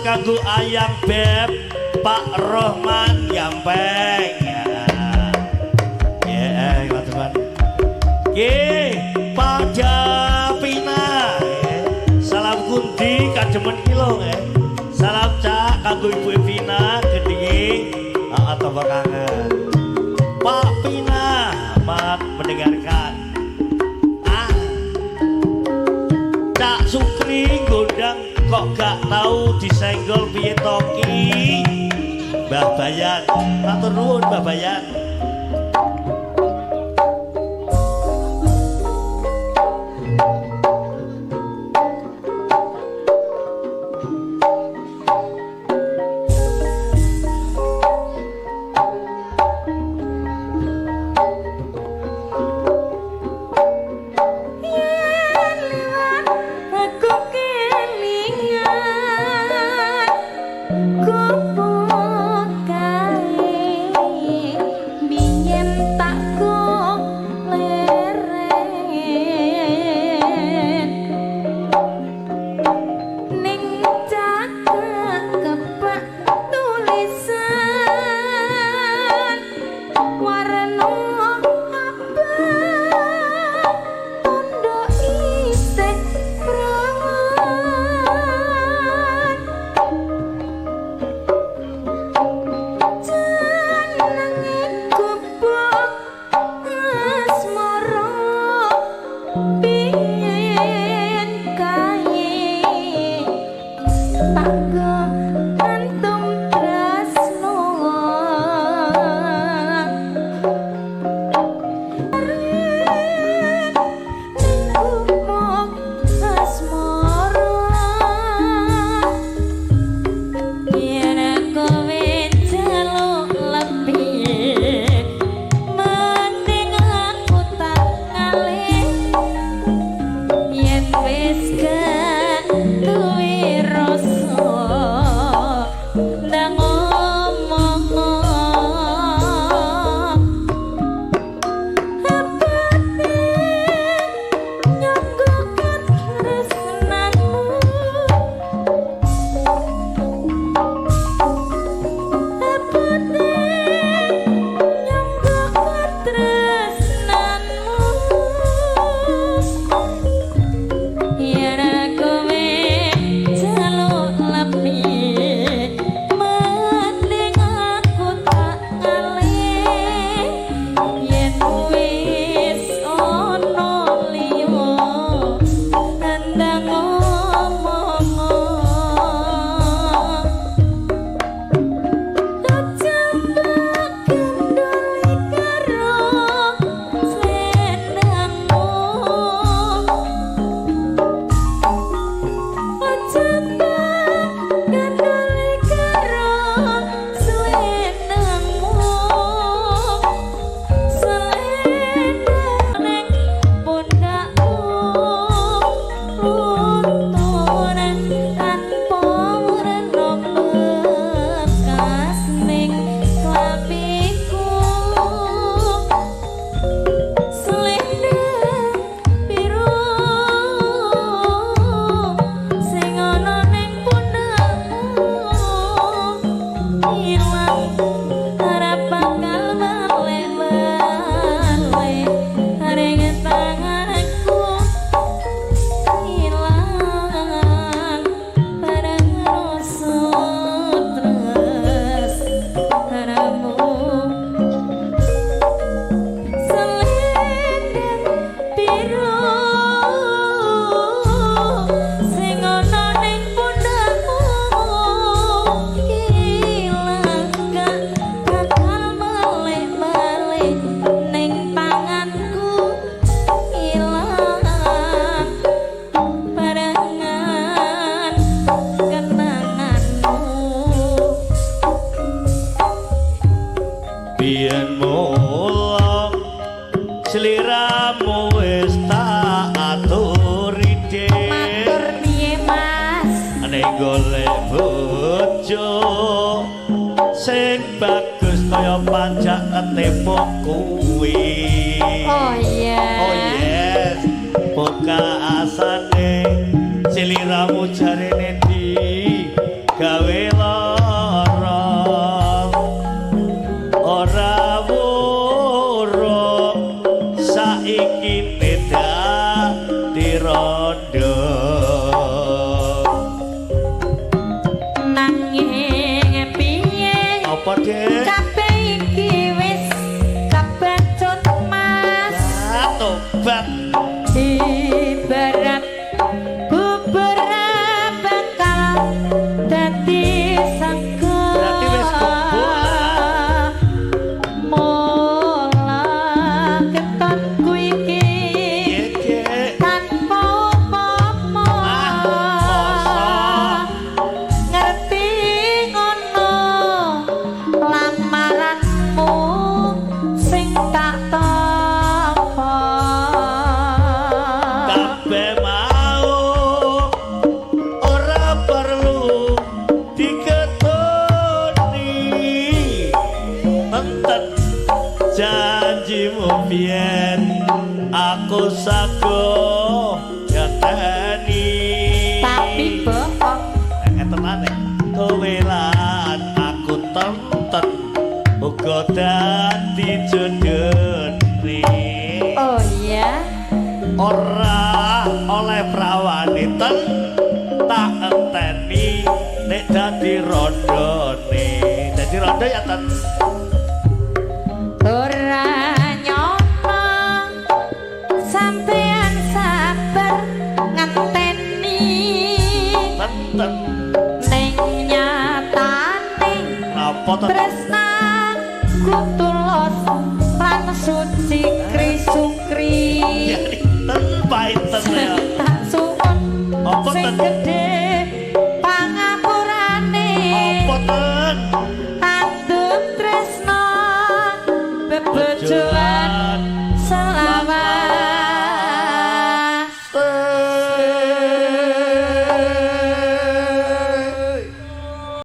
kanggo Ayang Beb, Pak Rohman Gampeng. Ya, teman-teman. Oke, Pak Japina. Salam kundi kademen kilo. Salam cak kanggo Ibu Evina gendinge atau kangen. Pak Pina, mat mendengarkan. Ah. Cak Sukri gondang kok gak tahu disenggol piye toki. Mbah Bayan, matur nuwun Mbah Bayan. Yen liwat aku kelingan gubuk kae biyen tak leren ning cakep kebak tulisan warna abang tondo isih prawan jenenge gubuk asmara biyen kae tak gantung tresno. Gubuk asmara yen kowe njaluk lebih mending aku tak ngalih yen wis gak duwe rasa ndang ngomong apane nyangga katresnanmu apane nyangga katresnanmu yen kowe njaluk lebih mending aku tak ngalih yen wis ana liya ndang ngomong. Kejambak gendoli karo slendangmu Kejambak gendoli karo slendangmu Slendang ning pundakmu lunturan tanpa werna bekas ning klambiku Selendang biru sing ana ning pundakmu ilang ora bakal balik-balik ring tanganku ilang bareng rasa tresnamu Selendang biru sing ana ning pundakmu ilang gak bakal balik-balik ning tanganku ilang barengan kenanganmu. Biyen mula sliramu wis tak aturi Matur dik piye Mas? Ning golek bojo sing bagus kaya panjak ketepo kuwi. Oh iya. Oh yes, buka asane sliramu jarene di gawe Apa, Dek? Kabeh iki wis kebacut, Mas. Ah, tobat. Ibarat bubur bakal dadi sego. Berarti wis kebul. Mula ketonku iki Piye, Dek? tanpa upama. Ah, mosok. Ngerti ngono lamaranmu sing tak tampa. Kabeh mau ora perlu diketoni. Enten janjimu biyen aku sago ngeteni. Tapi bohong. Tenane kowe lan aku tenten uga dadi jodhone. Oh iya. Ora oleh prawane ten tak enteni nek dadi rondone. Dadi rondo ya, Ten? Ora nyono sampean sabar ngenteni. Ten ten. Ning nyatane Napa, Ten? tresnaku tulus lan suci krisukri. Ya, ten paiten ya. Tak suwun Apa, sing Ten? gedhe pangapurane. Apa, Ten?